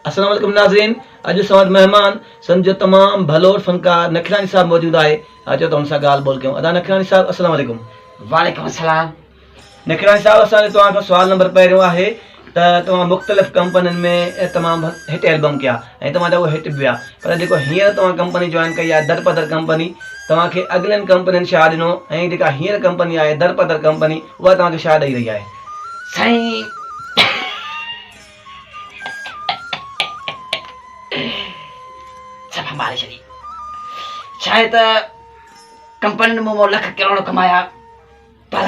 السلام عليڪم ناظرين اڄ اسان وٽ مهمان سنڌ جو تمام ڀلوڙ فنڪار نکراڻي صاحب موجود آهي اچو ته هن سان ڳالهه ٻولهه ڪيون ادا نکراڻي صاحب السلام عليڪم. وعليڪم السلام. نکراڻي صاحب اسان جو توهان کان سوال نمبر پهريون آهي ته توهان مختلف ڪمپنين ۾ تمام هٽ البم ڪيا ۽ توهان جا اهي هٽ به ويا پر جيڪو هينئر توهان ڪمپني جوائن ڪئي آهي درپدر ڪمپني توهان کي اڳلين ڪمپنين ڇا ڏنو ۽ جيڪا هينئر ڪمپني آهي درپدر ڪمپني اها توهان کي ڇا ڏئي رهي آهي؟ سائين صفا ماري ڇڏي ڇا آهي ته ڪمپنين مون لک ڪروڙ ڪمايا پر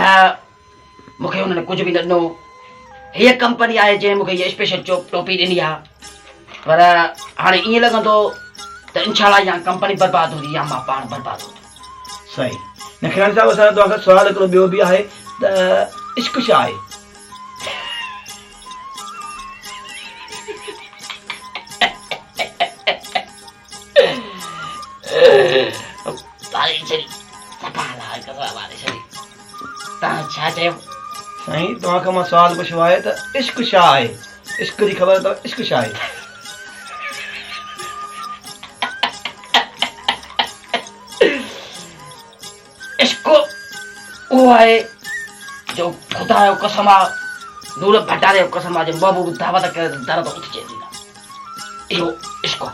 مون کي انهن ڪجهه به نه ڏنو. هيء ڪمپني آهي جنهن مون کي هيء اسپيشل چوپ ٽوپي ڏني آهي. پر هاڻي ائين لڳندو ته انشاء الله يا ڪمپني برباد هوندي يا مان پاڻ برباد هوندس. صحيح نکراڻي صاحب اسان جو توهان کان سوال هڪڙو ٻيو به آهي ته عشق ڇا آهي؟ سائين توهان کان مان سوال پڇيو آهي ته عشق ڇا آهي؟ عشق جي خبر اٿو عشق ڇا آهي؟ عشق اهو آهي جو خدا جو قسم آ نور ڀٽاري جو قسم آ جو محبوب دعوت ڪري ته در تي اٿجي ئي نه اهو عشق آ.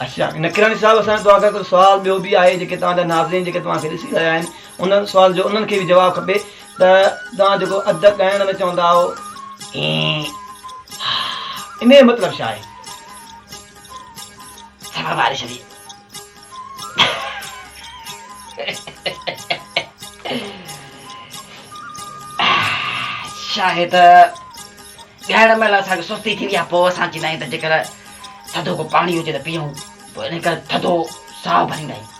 اڇا نڪراڻي صاحب اسان جو توهان کان هڪڙو سوال ٻيو به آهي جيڪي توهان جا ناظرين جيڪي توهان کي ڏسي رهيا آهن ان سوال جو انهن کي به جواب کپي ته توهان جيڪو اڌ ڳائڻ ۾ چوندا آهو اين ها ان جو مطلب ڇا آهي؟ صفا ماري ڇڏي. ڇا آهي ته ڳائڻ مهل اسان کي سستي ٿيندي آهي پوء اسان چوندا آهيون ته جيڪر ٿڌو ڪو پاڻي هجي ته پيئون پوء ان ڪري ٿڌو ساهه ڀريندا آهيون.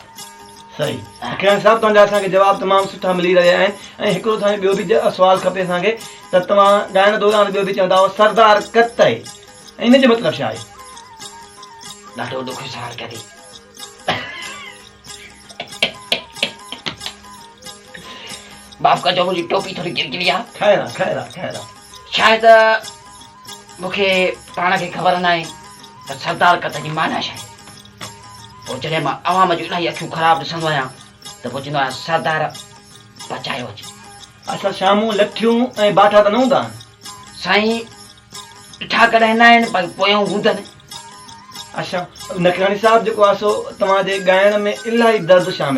صحيح اڪرم صاحب توهان جا اسان کي جواب تمام سٺا ملي رهيا آهن ۽ هڪڙو اسان کي ٻيو به سوال کپي اسان کي ته توهان ڳائڻ دوران ٻيو به چوندا هئا سردار ڪتي ۽ ان جو مطلب ڇا آهي؟ ڏاڍو ڏکيو سوال ڪيو اٿئي. معاف ڪجو منهنجي ٽوپي ٿوري گرگري آ. خير آ خير آ خير آ. شايد مون کي پاڻ کي خبر ناهي ته سردار ڪت جي معنيٰ ڇا آهي. پوء جڏهن مان عوام جون الاهي اکيون خراب ڏسندو آهيان ته پوء چوندو آهيان سردار بچايو اچ. اصل شامون لٺيون ۽ باٺا ته نه هوندا آهن. سائين ڏٺا ڪڏهن نه آهن پر پويان هوندن. اڇا نکراڻي صاحب جيڪو آهي سو توهان جي ڳائڻ ۾ الاهي درد شامل.